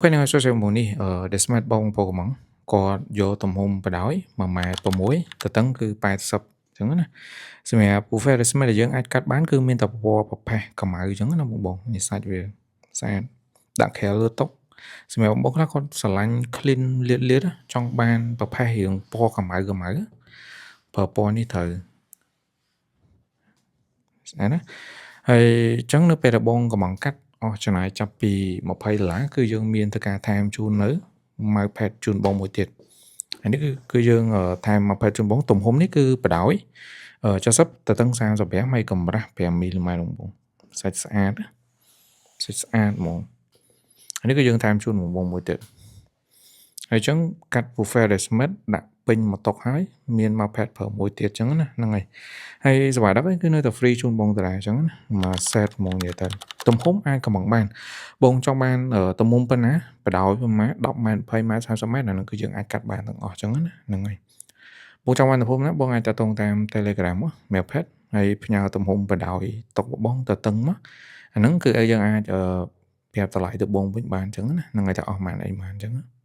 ពេលហ្នឹងឲ្យសួរមួយនេះអឺ Desmet បងប្អូនកំងគាត់យកទំហំបដោយ1ម៉ែត្រ6ទៅតឹងគឺ80អញ្ចឹងណាសម្រាប់ buffet Desmet ដែលយើងអាចកាត់បានគឺមានតែពណ៌ប្រផេះកម្ៅអញ្ចឹងណាបងបងនេះសាច់វាស្អាតដាក់ក្រៅលើតុសម្រាប់បងប្អូនខ្លះគាត់ស្រឡាញ់ clean លាតលាតចង់បានប្រផេះរៀងពណ៌កម្ៅកម្ៅប្រើពណ៌នេះត្រូវស្អាតណាហើយអញ្ចឹងនៅពេលដែលបងកំងកាត់អស់ចំណាយចាប់ពី20ដុល្លារគឺយើងមានធ្វើការថែមជូននៅ mouse pad ជូនបងមួយទៀតហើយនេះគឺយើងថែម mouse pad ជូនបងទំហំនេះគឺបដោយ70ទៅតឹង35ហើយកម្រាស់5មីលីម៉ែត្របងសាច់ស្អាតសាច់ស្អាតហ្មងហើយនេះគឺយើងថែមជូនបងមួយទៀតហើយអញ្ចឹងកាត់ buffet Desmet ដាក់ពេញមួយតុហើយមាន mouse pad ប្រើមួយទៀតអញ្ចឹងណាហ្នឹងហើយហើយសវ៉ាដឹកគឺនៅតែ free ជូនបងតារាអញ្ចឹងណាមួយ set ហ្មងនិយាយទៅទំហំអាចកំងបានបងចង់បានទំហំប៉ុណ្ណាបដោយប្រហែល10ម៉ែត្រ20ម៉ែត្រ30ម៉ែត្រអាហ្នឹងគឺយើងអាចកាត់បានទាំងអស់អញ្ចឹងណាហ្នឹងហើយបងចង់បានទំហំណាបងអាចតាក់ទងតាម Telegram មក Mail Pad ហើយផ្ញើទំហំបដោយតុកបងទៅតឹងមកអាហ្នឹងគឺយើងអាចប្រាប់តម្លៃទៅបងវិញបានអញ្ចឹងណាហ្នឹងហើយតែអស់ប៉ុន្មានអីបានអញ្ចឹងណា។